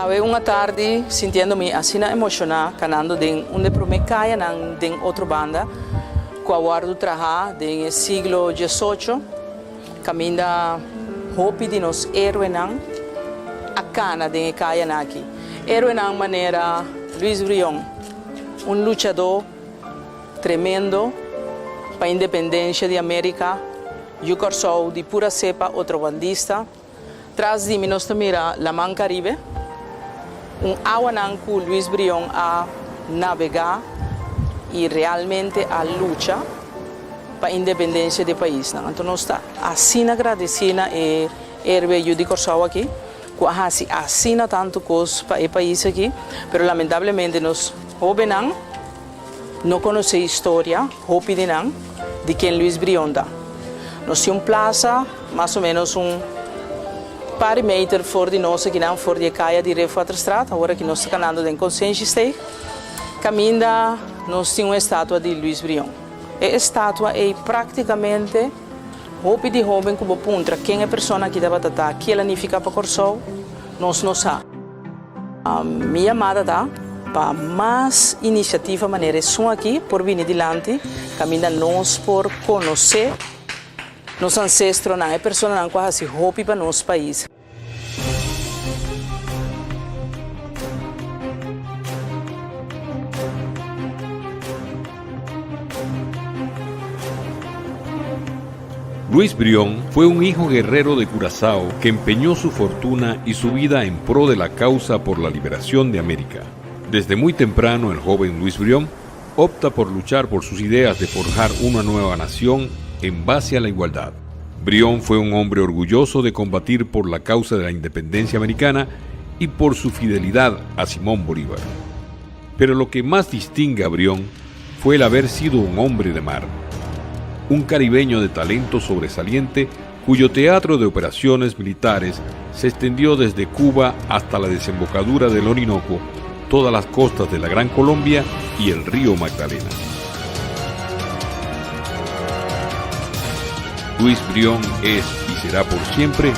Awe un atardi sintiendo mi asina emoshoná kanando den un de promé kayanan den Otrobanda ku a wòrdu trahá den e siglo diesocho kaminda hopi di nos héroenan a kana den e kayanan aki. Héroenan manera Luis Brion, un luchadó tremendo pa independensha di Amérika, yu Kòrsou di pura sepa otrobandista. Tras di mi nos ta mira Laman Caribe, un awanan cu Luis Brion a nabega y realmente a lucha pa independencia di e paisnan. Anto nos ta asina agradeci na e héroe yu di Corsou aki cu a haci asina tanto cos pa e pais aki, pero lamentablemente nos hobennan no conoce historia, hopi di nan, di ken Luis Brion ta. Nos tin un plaza mas o menos un par di meter for di nos akinan, for di e caya di Rifwaterstraat, awor aki nos ta canando den Conscientiesteeg, caminda nos tin un estatua di Luis Brion. E estatua ey practicamente hopi di hoben cu bo puntra ken e persona aki tabata ta, kiel a nifica pa Corsou, nos no sa. Mi yamada ta pa mas inisiativa manera esun aki por bini dilanti kaminda nos por konosé nos ansestronan, e personanan ku a hasi hopi pa nos pais. Luis Brión fue un hijo guerrero de Curazao que empeñó su fortuna y su vida en pro de la causa por la liberación de América. Desde muy temprano el joven Luis Brión opta por luchar por sus ideas de forjar una nueva nación en base a la igualdad. Brión fue un hombre orgulloso de combatir por la causa de la independencia americana y por su fidelidad a Simón Bolívar. Pero lo que más distingue a Brión fue el haber sido un hombre de mar, un caribeño de talento sobresaliente cuyo teatro de operaciones militares se extendió desde Cuba hasta la desembocadura del Orinoco, todas las costas de la Gran Colombia y el río Magdalena. Luis Brión es y será por siempre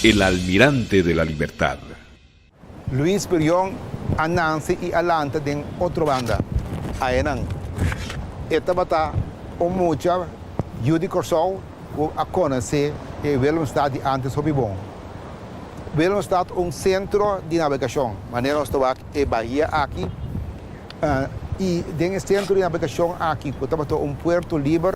el almirante de la libertad. Luis Brion a nanse i a lanta den Otrobanda. Aenan e tabata un mucha yu di Kòrsou ku a konosé e Willemstad di ántes hopi bon. Willemstad un sentro di nabegashon, manera nos ta wak e bahia aki, i den e sentro di nabegashon aki ku tabata un puerto liber,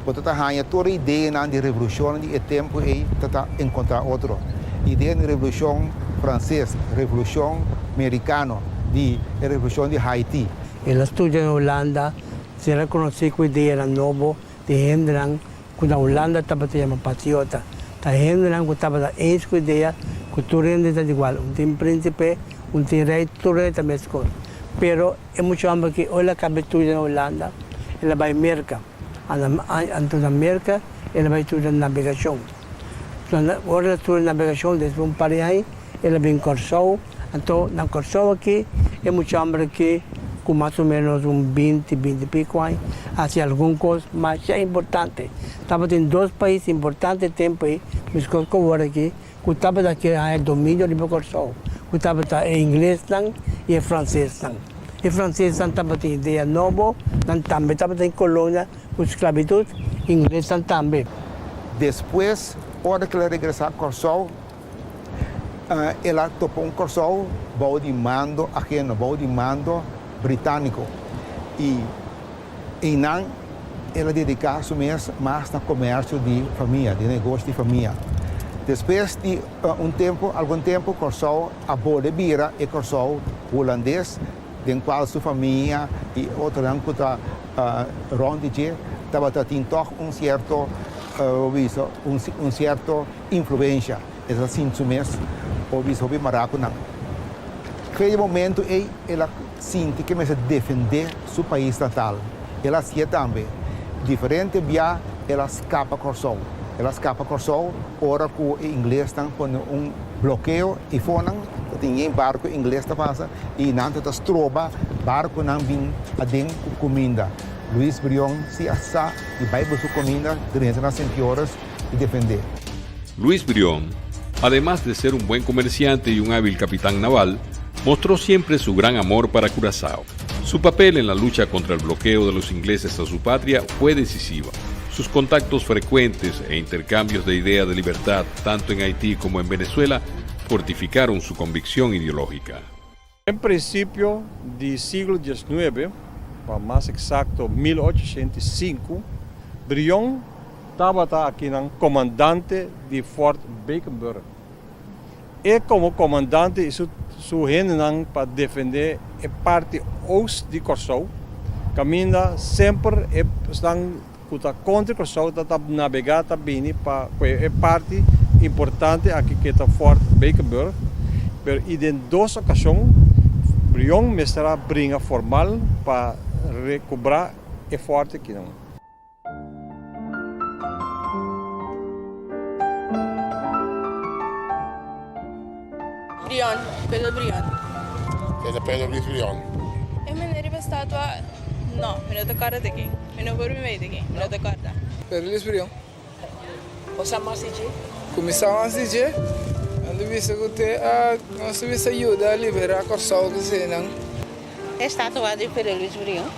bo ta ta haña tur e ideanan di revolushon di e tempu ei ta ta enkontrá otro. Idea di revolushon franses, revolushon merikano, di e revolushon di Haiti. El a studia na Hulanda, ser a konosí ku ideanan nobo di hendenan ku na Hulanda tabata yama patriota. Ta hendenan ku tabata eens ku idea ku tur hende ta igual, un tin prínsipe, un tin rei, tur hende ta meskos. Pero e mucha hòmber aki ora el a kaba studia na Hulanda, el a bai Merka. Anto na Merka el a bai studia nabegashon. Ora el a studia nabegashon despues un par di aña el a bin Kòrsou. Anto na Kòrsou aki e mucha hòmber aki ku mas o ménos un binti, binti piko aña hasi algun kos masha importante. Tabatin dos pais importante e tempu ei, meskos ku awor aki, ku tabata ke haña dominio riba Kòrsou, ku tabata e inglesnan i e fransesnan. E fransesnan tabatin idea nobo, nan tambe tabatin kolonia ku sklabitut, inglesnan tambe. Despues, ora ku el a regresá Kòrsou, el a topa un Kòrsou bou di mando aheno, bou di mando britániko. I einan el a dediká su mes mas na komersio di famia, di negoshi di famia. Despues di un tempu, algun tempu, Kòrsou a bolbe bira e Kòrsou hulandes den kual su famia i otronan ku ta rònt di dje tabata tin tòg un sierto, bo bisa, un sierto influensha. E ta sinti su mes hopi hopi mará ku nan. Fe di momentu ei el a sinti ke mester defendé su pais natal. El a hasié tambe. Diferente bia el a skapa Kòrsou. El a skapa Kòrsou ora ku e inglesnan pone un blokeo i fonan ta tin yen barku ingles ta pasa i nan ta ta stroba barkunan bin aden ku kuminda. Luis Brion si a sa di bai buska kuminda drenta na Sint Joris i defendé. Luis Brion. Además de ser un buen comerciante y un hábil capitán naval, mostró siempre su gran amor para Curazao. Su papel en la lucha contra el bloqueo de los ingleses a su patria fue decisiva. Sus contactos frecuentes e intercambios de ideas de libertad, tanto en Haití como en Venezuela, fortificaron su convicción ideológica. En prinsipio di siglo diesnuebe, pa mas eksakto 1805, Brion tabata akinan komandante di Fort Beekenburg. E komo komandante i su su hendenan pa defendé e parti oost di Kòrsou, kaminda semper e esnan ku ta kontra Kòrsou ta ta nabegá ta bini pa kue e parti importante aki ke ta Fort Beekenburg, pero i den dos okashon Brion mester a bringa formal pa rekobrá e fòrte akinan. Brion, Pedro Brion. Ken ta Pedro Luis Brion? E meneer riba estatua, no, mi no ta corda de ken. Mi no por mi de ken, mi no ta corda. Pedro Luis Brion. Bo sa mas di dje? Ku mi sa mas di dje? Nan ta bisa ku te a, nos ta bisa yuda libera Kòrsou ku eseinan. E estatua di Pedro Luis Brion.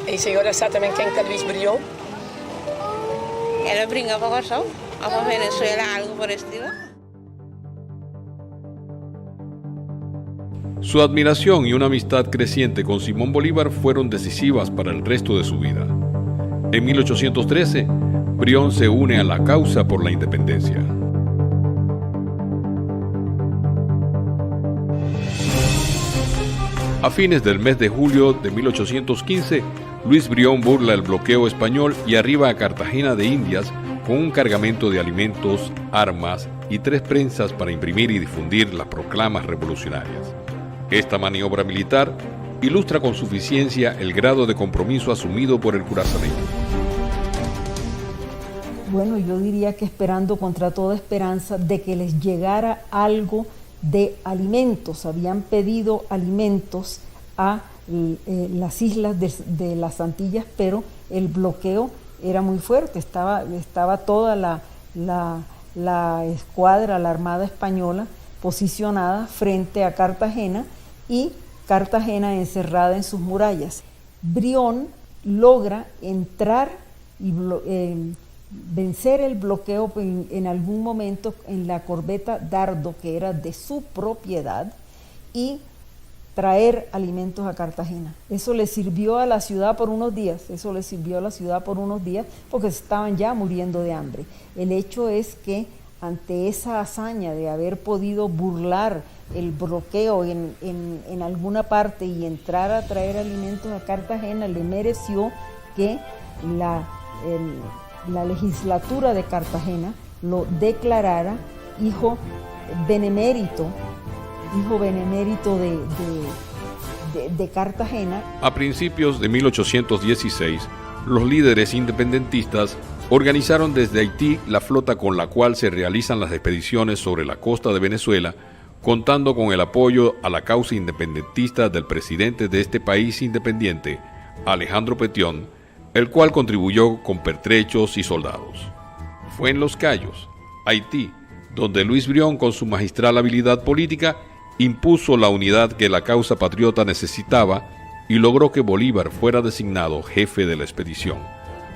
E señora sa tambe ken ta Luis Brion? El a bringa pa Kòrsou òf pa Venezuela, algu por estilo. Su admiración y una amistad creciente con Simón Bolívar fueron decisivas para el resto de su vida. En 1813, Brión se une a la causa por la independencia. A fines del mes de julio de 1815, Luis Brión burla el bloqueo español y arriba a Cartagena de Indias con un cargamento de alimentos, armas y tres prensas para imprimir y difundir las proclamas revolucionarias. Esta maniobra militar ilustra con suficiencia el grado de compromiso asumido por el curazadeño. Bueno, yo diría que esperando contra toda esperanza de que les llegara algo de alimentos. Habían pedido alimentos a eh, las islas de, las Antillas, pero el bloqueo era muy fuerte. Estaba, estaba toda la, la, escuadra, la Armada Española, posicionada frente a Cartagena y Cartagena encerrada en sus murallas. Brión logra entrar y eh, vencer el bloqueo en, algún momento en la corbeta Dardo, que era de su propiedad, y traer alimentos a Cartagena. Eso le sirvió a la ciudad por unos días, eso le sirvió a la ciudad por unos días porque estaban ya muriendo de hambre. El hecho es que ante esa hazaña de haber podido burlar el bloqueo en, en, alguna parte y entrar a traer alimentos a Cartagena, le mereció que la, la legislatura de Cartagena lo declarara hijo benemérito, hijo benemérito de, de, de, Cartagena. A principios de 1816, los líderes independentistas organizaron desde Haití la flota con la cual se realizan las expediciones sobre la costa de Venezuela, contando con el apoyo a la causa independentista del presidente de este país independiente, Alejandro Petión, el cual contribuyó con pertrechos y soldados. Fue en Los Cayos, Haití, donde Luis Brión, con su magistral habilidad política, impuso la unidad que la causa patriota necesitaba y logró que Bolívar fuera designado jefe de la expedición.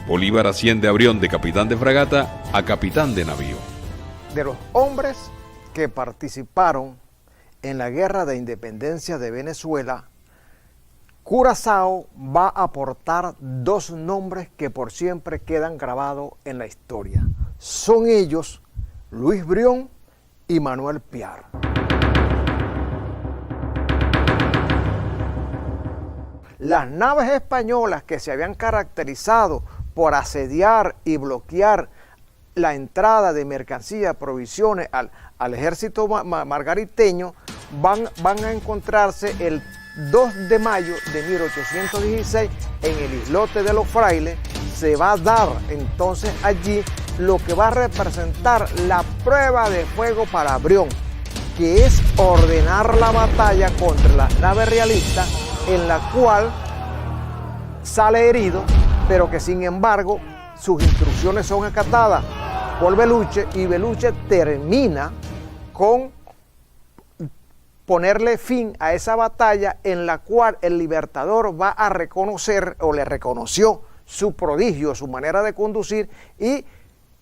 Bolívar asciende a Brión de capitán de fragata a capitán de navío. De los hombres que participaron en la guerra de independencia de Venezuela, Curazao va a aportar dos nombres que por siempre quedan grabados en la historia. Son ellos Luis Brión y Manuel Piar. Las naves españolas que se habían caracterizado por asediar y bloquear la entrada de mercancías, provisiones al, al ejército margariteño, van, van a encontrarse el 2 de mayo de 1816 en el islote de los frailes. Se va a dar entonces allí lo que va a representar la prueba de fuego para Brión, que es ordenar la batalla contra las naves realistas, en la cual sale herido, pero que sin embargo sus instrucciones son acatadas por Beluche y Beluche termina con ponerle fin a esa batalla en la cual el libertador va a reconocer o le reconoció su prodigio, su manera de conducir y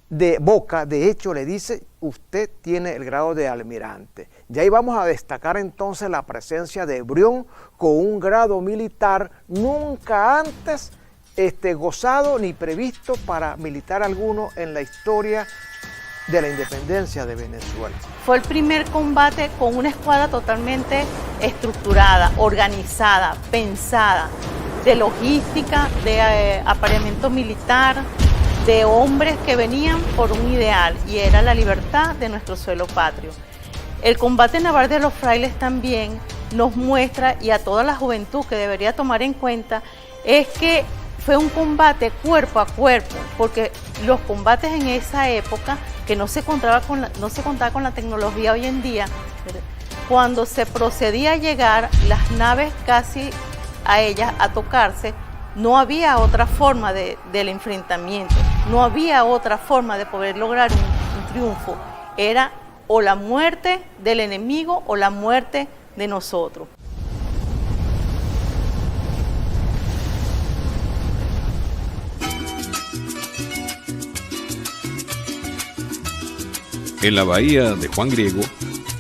de boca, de hecho, le dice, usted tiene el grado de almirante. Y ahí vamos a destacar entonces la presencia de Brión con un grado militar nunca antes este, gozado ni previsto para militar alguno en la historia de la independencia de Venezuela. Fue el primer combate con una escuadra totalmente estructurada, organizada, pensada, de logística, de eh, apareamiento militar, de hombres que venían por un ideal y era la libertad de nuestro suelo patrio. El combate naval de los frailes también nos muestra y a toda la juventud que debería tomar en cuenta es que fue un combate cuerpo a cuerpo, porque los combates en esa época, que no se contaba con la, no se contaba con la tecnología hoy en día, cuando se procedía a llegar, las naves casi a ellas a tocarse, no había otra forma de, del enfrentamiento, no había otra forma de poder lograr un, un triunfo. Era o la muerte del enemigo o la muerte de nosotros. En la bahía de Juan Griego,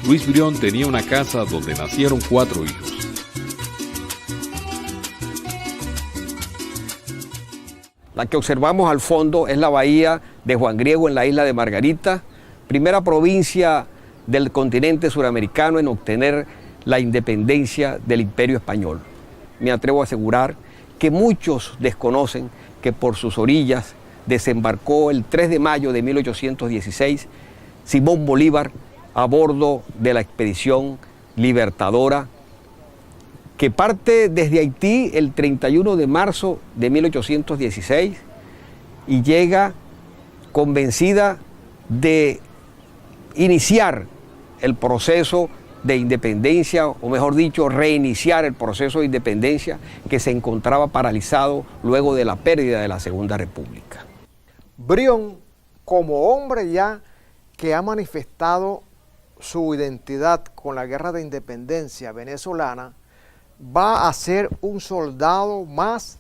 Luis Brión tenía una casa donde nacieron cuatro hijos. La que observamos al fondo es la bahía de Juan Griego en la isla de Margarita, primera provincia del continente suramericano en obtener la independencia del Imperio Español. Me atrevo a asegurar que muchos desconocen que por sus orillas desembarcó el 3 de mayo de 1816 Simón Bolívar a bordo de la expedición libertadora que parte desde Haití el 31 de marzo de 1816 y llega convencida de iniciar el proceso de independencia, o mejor dicho, reiniciar el proceso de independencia que se encontraba paralizado luego de la pérdida de la Segunda República. Brión, como hombre ya que ha manifestado su identidad con la guerra de independencia venezolana, va a ser un soldado más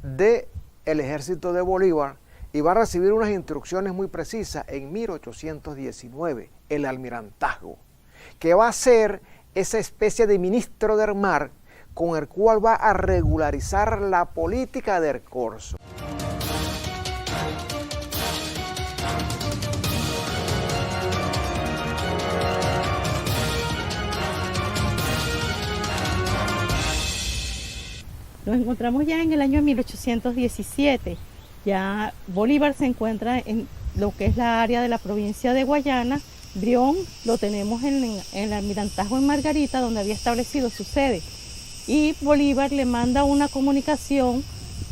del ejército de Bolívar y va a recibir unas instrucciones muy precisas en 1819, el almirantazgo, que va a ser esa especie de ministro del mar con el cual va a regularizar la política del corso. Nos encontramos ya en el año 1817. Ya Bolívar se encuentra en lo que es la área de la provincia de Guayana. Brión lo tenemos en, el Almirantazgo en Margarita, donde había establecido su sede. Y Bolívar le manda una comunicación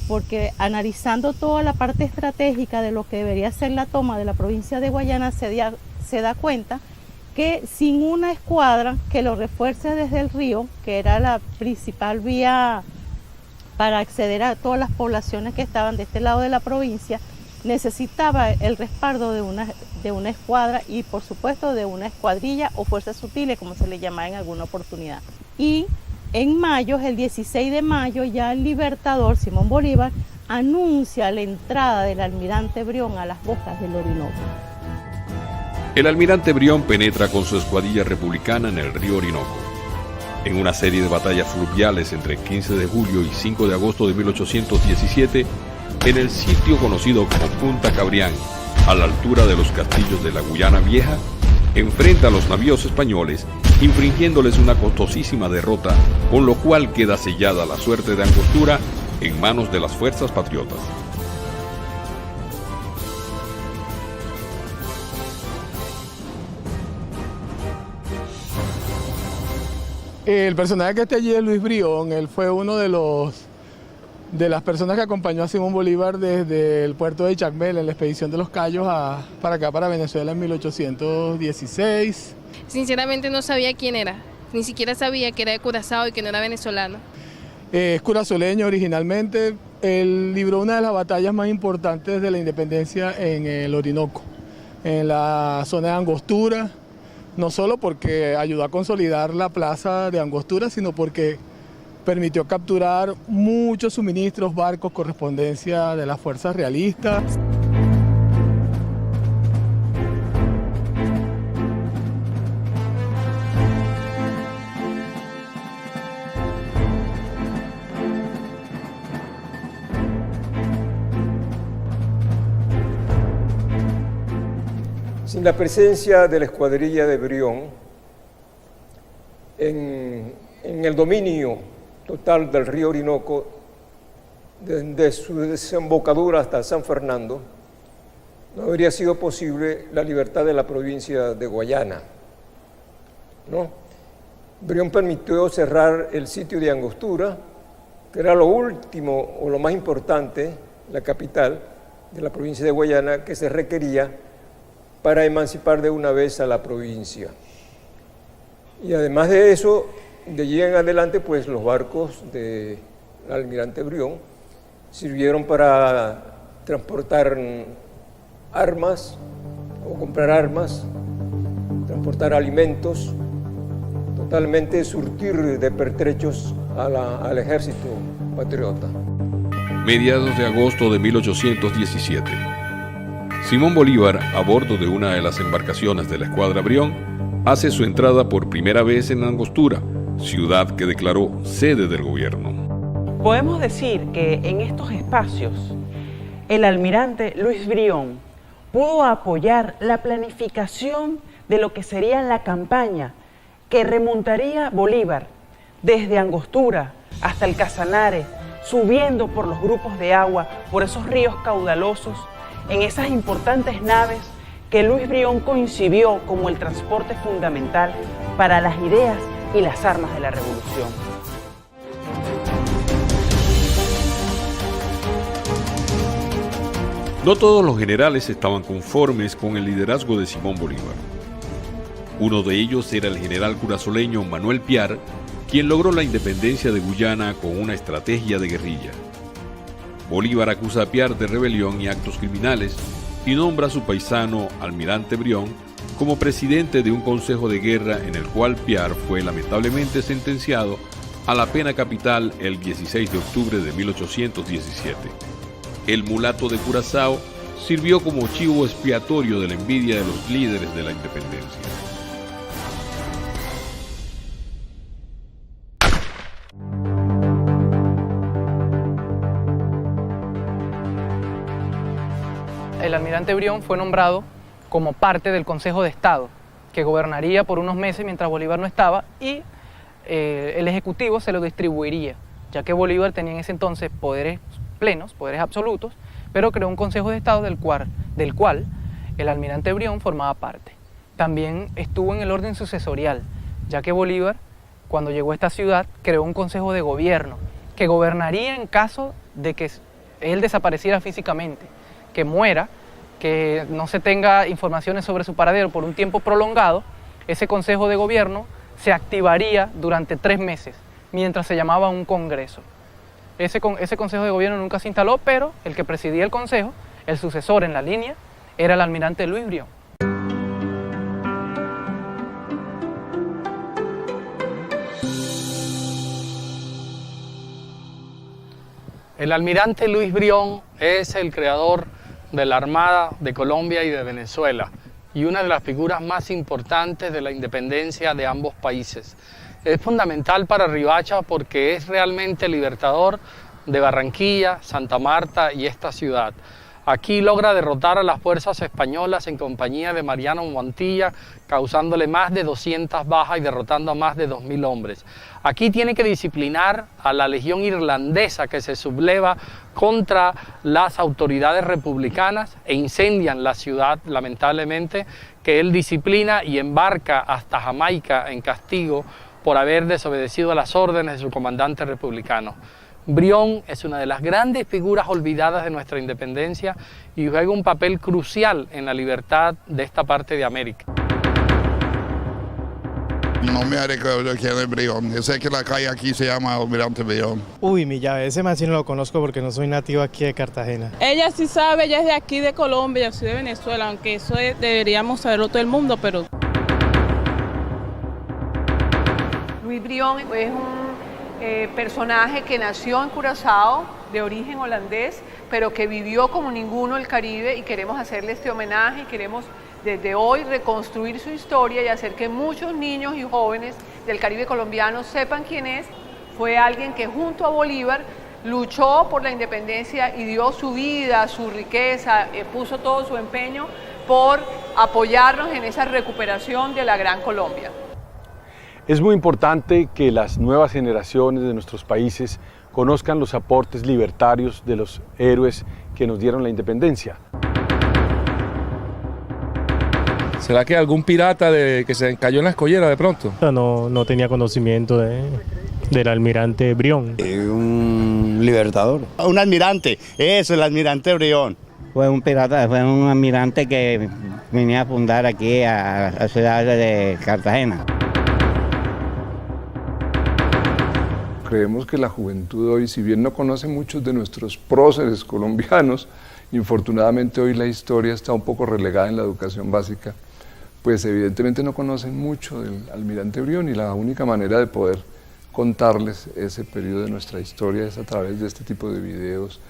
porque analizando toda la parte estratégica de lo que debería ser la toma de la provincia de Guayana, se, se da cuenta que sin una escuadra que lo refuerce desde el río, que era la principal vía para acceder a todas las poblaciones que estaban de este lado de la provincia, necesitaba el respaldo de una, de una escuadra y por supuesto de una escuadrilla o fuerzas sutiles, como se le llamaba en alguna oportunidad. Y en mayo, el 16 de mayo, ya el libertador Simón Bolívar anuncia la entrada del almirante Brión a las bocas del Orinoco. El almirante Brión penetra con su escuadrilla republicana en el río Orinoco. En una serie de batallas fluviales entre 15 de julio y 5 de agosto de 1817, en el sitio conocido como Punta Cabrián, a la altura de los castillos de la Guyana Vieja, enfrenta a los navíos españoles, infringiéndoles una costosísima derrota, con lo cual queda sellada la suerte de Angostura en manos de las fuerzas patriotas. El personaje que está allí es Luis Brión, él fue uno de los de las personas que acompañó a Simón Bolívar desde el puerto de Jacmel en la expedición de los Cayos a, para acá, para Venezuela en 1816. Sinceramente no sabía quién era, ni siquiera sabía que era de Curazao y que no era venezolano. Eh, es curazoleño originalmente, él libró una de las batallas más importantes de la independencia en el Orinoco, en la zona de Angostura. No solo porque ayudó a consolidar la plaza de Angostura, sino porque permitió capturar muchos suministros, barcos, correspondencia de las fuerzas realistas. Sin la presencia de la escuadrilla de Brión en, el dominio total del río Orinoco, desde su desembocadura hasta San Fernando, no habría sido posible la libertad de la provincia de Guayana. ¿No? Brión permitió cerrar el sitio de Angostura, que era lo último o lo más importante, la capital de la provincia de Guayana, que se requería para emancipar de una vez a la provincia. Y además de eso, de allí en adelante, pues los barcos del almirante Brión sirvieron para transportar armas o comprar armas, transportar alimentos, totalmente surtir de pertrechos al ejército patriota. Mediados de agosto de 1817. Simón Bolívar, a bordo de una de las embarcaciones de la escuadra Brión, hace su entrada por primera vez en Angostura, ciudad que declaró sede del gobierno. Podemos decir que en estos espacios el almirante Luis Brión pudo apoyar la planificación de lo que sería la campaña que remontaría Bolívar desde Angostura hasta el Casanare, subiendo por los grupos de agua, por esos ríos caudalosos, en esas importantes naves que Luis Brión coincidió como el transporte fundamental para las ideas y las armas de la revolución. No todos los generales estaban conformes con el liderazgo de Simón Bolívar. Uno de ellos era el general curazoleño Manuel Piar, quien logró la independencia de Guyana con una estrategia de guerrilla. Bolívar acusa a Piar de rebelión y actos criminales y nombra a su paisano, almirante Brión, como presidente de un consejo de guerra en el cual Piar fue lamentablemente sentenciado a la pena capital el 16 de octubre de 1817. El mulato de Curazao sirvió como chivo expiatorio de la envidia de los líderes de la independencia. El almirante Brión fue nombrado como parte del Consejo de Estado, que gobernaría por unos meses mientras Bolívar no estaba, y el Ejecutivo se lo distribuiría, ya que Bolívar tenía en ese entonces poderes plenos, poderes absolutos, pero creó un Consejo de Estado del cual, del cual el almirante Brión formaba parte. También estuvo en el orden sucesorial, ya que Bolívar, cuando llegó a esta ciudad, creó un consejo de gobierno que gobernaría en caso de que él desapareciera físicamente, que muera, que no se tenga informaciones sobre su paradero por un tiempo prolongado. Ese consejo de gobierno se activaría durante 3 meses, mientras se llamaba un congreso. Ese, ese consejo de gobierno nunca se instaló, pero el que presidía el consejo, el sucesor en la línea, era el almirante Luis Brión. El almirante Luis Brión es el creador de la Armada de Colombia y de Venezuela y una de las figuras más importantes de la independencia de ambos países. Es fundamental para Riohacha porque es realmente libertador de Barranquilla, Santa Marta y esta ciudad. Aquí logra derrotar a las fuerzas españolas en compañía de Mariano Montilla, causándole más de 200 bajas y derrotando a más de 2.000 hombres. Aquí tiene que disciplinar a la legión irlandesa que se subleva contra las autoridades republicanas e incendian la ciudad, lamentablemente, que él disciplina y embarca hasta Jamaica en castigo por haber desobedecido a las órdenes de su comandante republicano. Brión es una de las grandes figuras olvidadas de nuestra independencia y juega un papel crucial en la libertad de esta parte de América. No me recuerdo quién es Brión. Yo sé que la calle aquí se llama Almirante Brión. Uy, mi llave, ese man sí no lo conozco porque no soy nativo aquí de Cartagena. Ella sí sabe, ella es de aquí de Colombia, yo soy de Venezuela, aunque eso deberíamos saberlo todo el mundo, pero... Brion es un eh, personaje que nació en Curazao, de origen holandés, pero que vivió como ninguno el Caribe y queremos hacerle este homenaje y queremos desde hoy reconstruir su historia y hacer que muchos niños y jóvenes del Caribe colombiano sepan quién es. Fue alguien que junto a Bolívar luchó por la independencia y dio su vida, su riqueza, eh, puso todo su empeño por apoyarnos en esa recuperación de la Gran Colombia. Es muy importante que las nuevas generaciones de nuestros países conozcan los aportes libertarios de los héroes que nos dieron la independencia. ¿Será que algún pirata de, que se cayó en la escollera de pronto? No, no tenía conocimiento de, del almirante Brión. Un libertador. Un almirante, eso, el almirante Brión. Fue un pirata, fue un almirante que venía a fundar aquí a la ciudad de Cartagena. Creemos que la juventud hoy, si bien no conoce muchos de nuestros próceres colombianos, infortunadamente hoy la historia está un poco relegada en la educación básica, pues evidentemente no conocen mucho del almirante Brión y la única manera de poder contarles ese periodo de nuestra historia es a través de este tipo de videos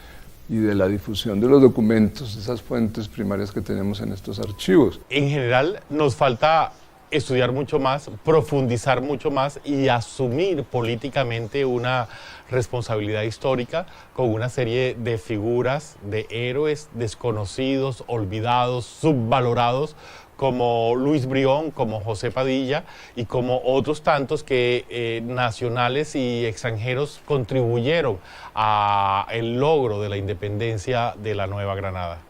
y de la difusión de los documentos, esas fuentes primarias que tenemos en estos archivos. En general nos falta estudiar mucho más, profundizar mucho más y asumir políticamente una responsabilidad histórica con una serie de figuras, de héroes desconocidos, olvidados, subvalorados, como Luis Brión, como José Padilla y como otros tantos que eh, nacionales y extranjeros contribuyeron al logro de la independencia de la Nueva Granada.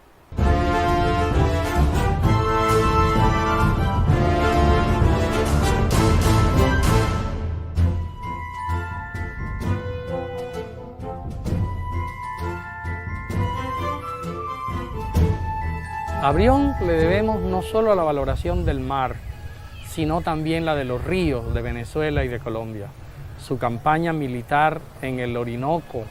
A Brión le debemos no solo la valoración del mar, sino también la de los ríos de Venezuela y de Colombia. Su campaña militar en el Orinoco,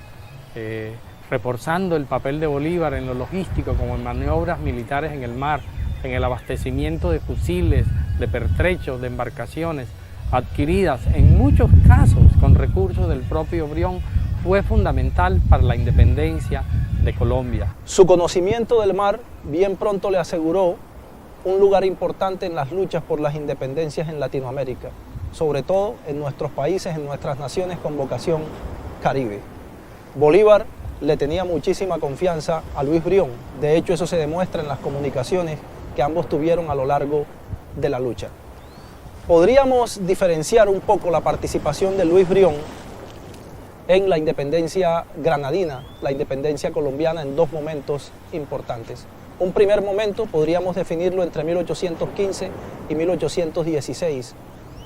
eh, reforzando el papel de Bolívar en lo logístico como en maniobras militares en el mar, en el abastecimiento de fusiles, de pertrechos, de embarcaciones, adquiridas en muchos casos con recursos del propio Brión, fue fundamental para la independencia de Colombia. Su conocimiento del mar bien pronto le aseguró un lugar importante en las luchas por las independencias en Latinoamérica, sobre todo en nuestros países, en nuestras naciones con vocación caribe. Bolívar le tenía muchísima confianza a Luis Brión, de hecho eso se demuestra en las comunicaciones que ambos tuvieron a lo largo de la lucha. Podríamos diferenciar un poco la participación de Luis Brión en la independencia granadina, la independencia colombiana en dos momentos importantes. Un primer momento podríamos definirlo entre 1815 y 1816,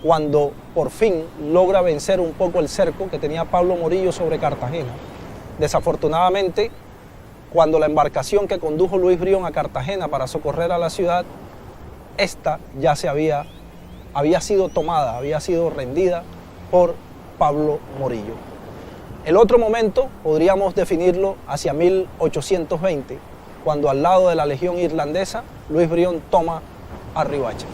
cuando por fin logra vencer un poco el cerco que tenía Pablo Morillo sobre Cartagena. Desafortunadamente, cuando la embarcación que condujo Luis Brión a Cartagena para socorrer a la ciudad, esta ya se había, había sido tomada, había sido rendida por Pablo Morillo. El otro momento podríamos definirlo hacia 1820, cuando al lado de la Legión Irlandesa, Luis Brión toma a Riohacha.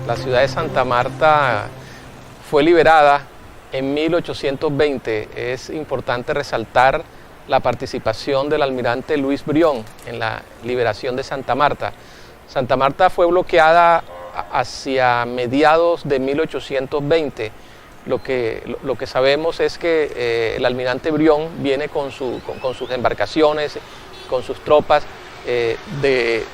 La ciudad de Santa Marta fue liberada en 1820. Es importante resaltar la participación del almirante Luis Brión en la liberación de Santa Marta. Santa Marta fue bloqueada hacia mediados de 1820. Lo que, lo que sabemos es que eh, el almirante Brión viene con, su, con, sus embarcaciones, con sus tropas, eh, de,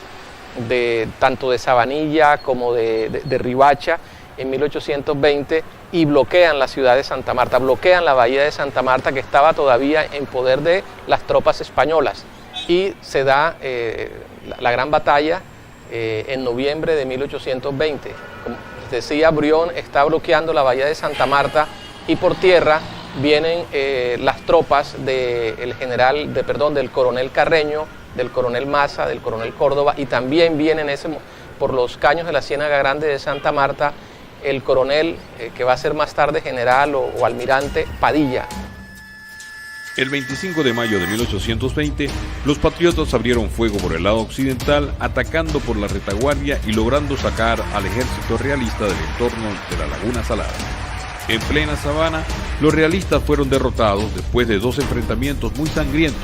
de, tanto de Sabanilla como de, de, de Riohacha en 1820 y bloquean la ciudad de Santa Marta, bloquean la bahía de Santa Marta que estaba todavía en poder de las tropas españolas. Y se da eh, la, la, gran batalla eh, en noviembre de 1820. Como decía, Brión está bloqueando la bahía de Santa Marta y por tierra vienen eh, las tropas del general, de, perdón, del coronel Carreño, del coronel Maza, del coronel Córdoba y también vienen ese, por los caños de la Ciénaga Grande de Santa Marta el coronel, eh, que va a ser más tarde general o, o almirante Padilla. El 25 de mayo de 1820, los patriotas abrieron fuego por el lado occidental, atacando por la retaguardia y logrando sacar al ejército realista del entorno de la Laguna Salada. En plena sabana, los realistas fueron derrotados después de dos enfrentamientos muy sangrientos,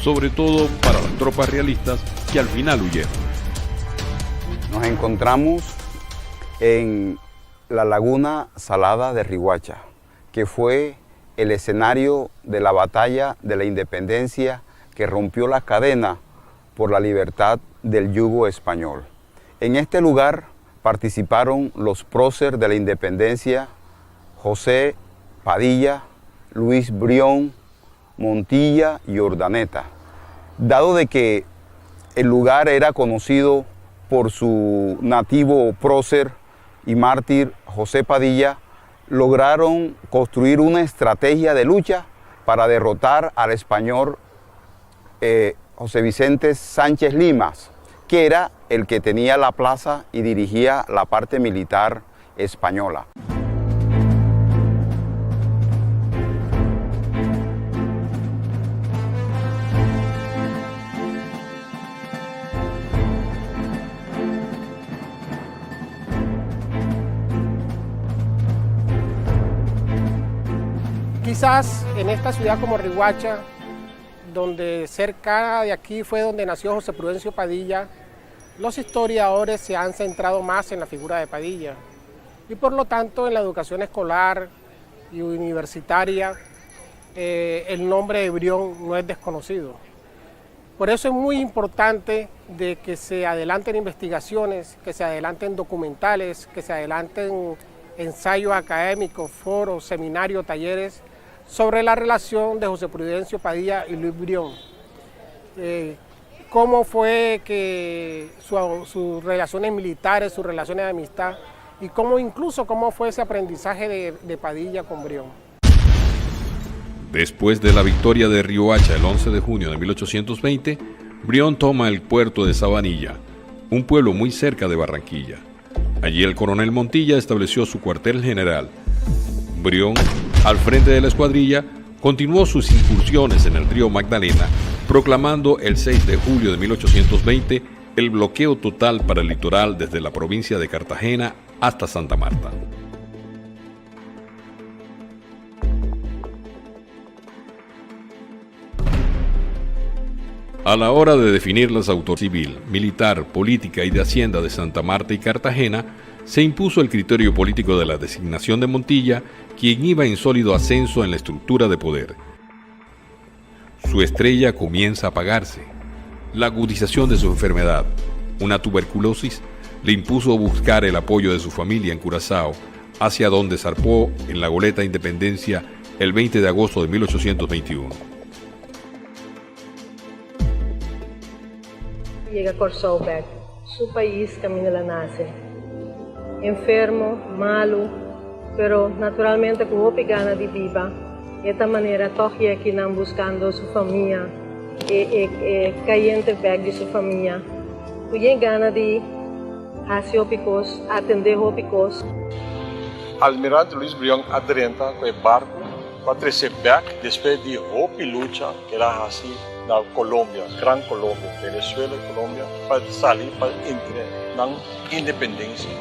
sobre todo para las tropas realistas que al final huyeron. Nos encontramos en la Laguna Salada de Riohacha, que fue el escenario de la batalla de la independencia que rompió la cadena por la libertad del yugo español. En este lugar participaron los próceres de la independencia José Padilla, Luis Brión, Montilla y Urdaneta. Dado de que el lugar era conocido por su nativo prócer y mártir José Padilla, lograron construir una estrategia de lucha para derrotar al español eh, José Vicente Sánchez Limas, que era el que tenía la plaza y dirigía la parte militar española. Quizás en esta ciudad como Riohacha, donde cerca de aquí fue donde nació José Prudencio Padilla, los historiadores se han centrado más en la figura de Padilla y por lo tanto en la educación escolar y universitaria eh, el nombre de Brión no es desconocido. Por eso es muy importante de que se adelanten investigaciones, que se adelanten documentales, que se adelanten ensayos académicos, foros, seminarios, talleres sobre la relación de José Prudencio Padilla y Luis Brión. Eh, cómo fue que sus relaciones militares, sus relaciones de amistad y cómo incluso cómo fue ese aprendizaje de, de Padilla con Brión. Después de la victoria de Riohacha el 11 de junio de 1820, Brión toma el puerto de Sabanilla, un pueblo muy cerca de Barranquilla. Allí el coronel Montilla estableció su cuartel general. Brión, al frente de la escuadrilla, continuó sus incursiones en el río Magdalena, proclamando el 6 de julio de 1820 el bloqueo total para el litoral desde la provincia de Cartagena hasta Santa Marta. A la hora de definir las autoridades civil, militar, política y de hacienda de Santa Marta y Cartagena, se impuso el criterio político de la designación de Montilla, quien iba en sólido ascenso en la estructura de poder. Su estrella comienza a apagarse. La agudización de su enfermedad, una tuberculosis, le impuso buscar el apoyo de su familia en Curazao, hacia donde zarpó en la goleta Independencia el 20 de agosto de 1821. Yega Kòrsou bèk, su pais kaminda el a nase. Enfermo, malu, pero naturalmente ku hopi gana di biba. E ta manera tòg i akinan buskando su famia, e e e kayente bèk di su famia. Ku yen gana di hasi hopi kos, atendé hopi kos. Almirante Luis Brion a drenta ku e barku ku a trese bèk despues di hopi lucha ku el a hasi na Colombia, Gran Colombia, Venezuela y Colombia, pa sali pa entre nan independencia.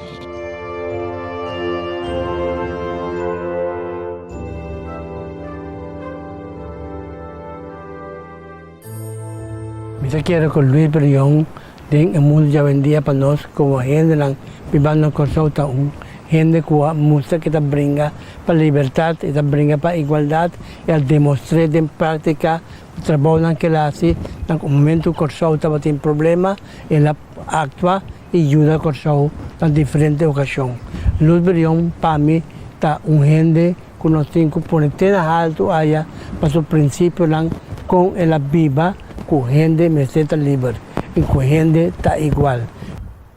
Mi ta kere ku Luis Brion den e mundu djawendia pa nos komo hendenan bibando na Kòrsou ta un hende ku a mustra ke ta bringa pa libertat, e ta bringa pa igualdat, e a demostr'é den práktika ku trabounan ke el a hasi na un momentu Kòrsou tabatin problema, el a aktua i yuda Kòrsou na diferente okashon. Luis Brion pa mi ta un hende ku nos tin ku pone te na haltu aya pa su prinsipionan kon el a biba ku hende mester ta liber i ku hende ta igual.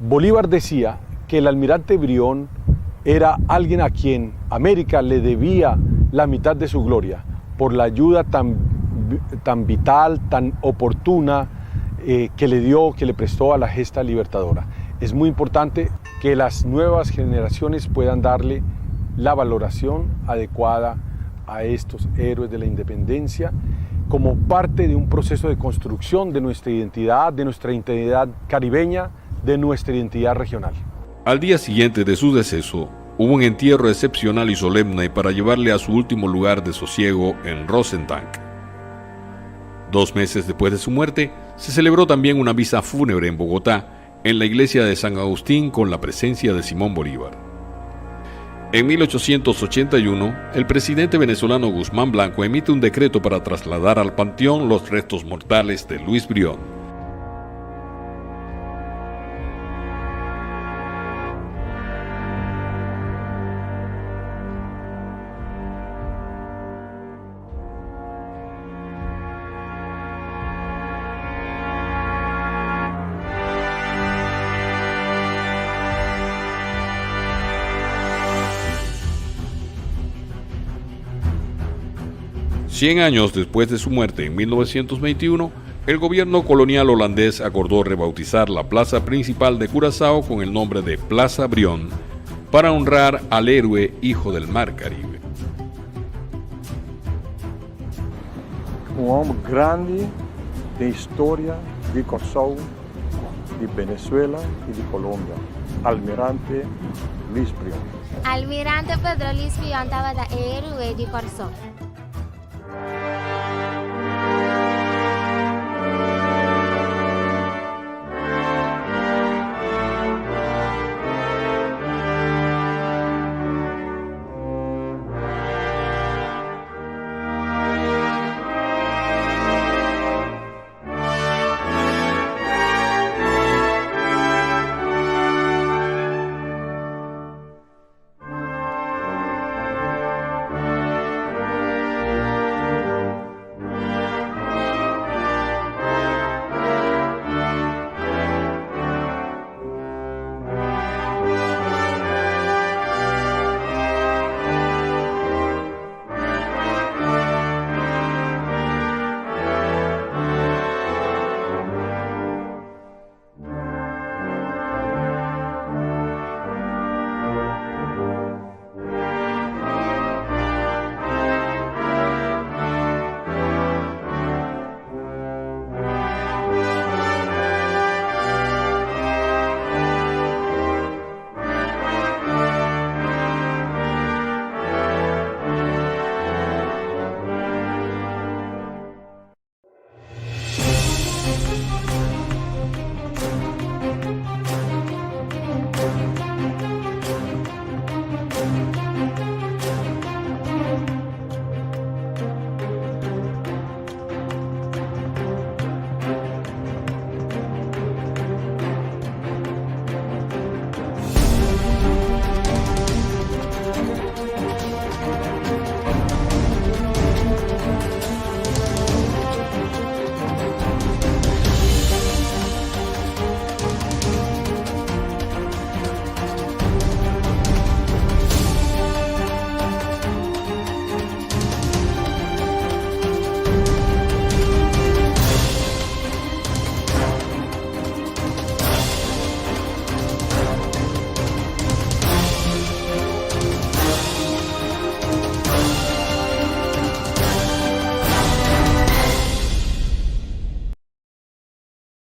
Bolívar decía que el almirante Brión era alguien a quien América le debía la mitad de su gloria por la ayuda tan, tan vital, tan oportuna eh, que le dio, que le prestó a la gesta libertadora. Es muy importante que las nuevas generaciones puedan darle la valoración adecuada a estos héroes de la independencia como parte de un proceso de construcción de nuestra identidad, de nuestra identidad caribeña, de nuestra identidad regional. Al día siguiente de su deceso, hubo un entierro excepcional y solemne para llevarle a su último lugar de sosiego en Rosentank. Dos meses después de su muerte, se celebró también una misa fúnebre en Bogotá, en la iglesia de San Agustín con la presencia de Simón Bolívar. En 1881, el presidente venezolano Guzmán Blanco emite un decreto para trasladar al panteón los restos mortales de Luis Brión. Cien años después de su muerte en 1921, el gobierno colonial holandés acordó rebautizar la plaza principal de Curazao con el nombre de Plaza Brión para honrar al héroe hijo del Mar Caribe. Un hòmber grandi di historia di Kòrsou, di Venezuela i di Colombia, Almirante Luis Brion. Almirante Pedro Luis Brion tabata héroe di Kòrsou.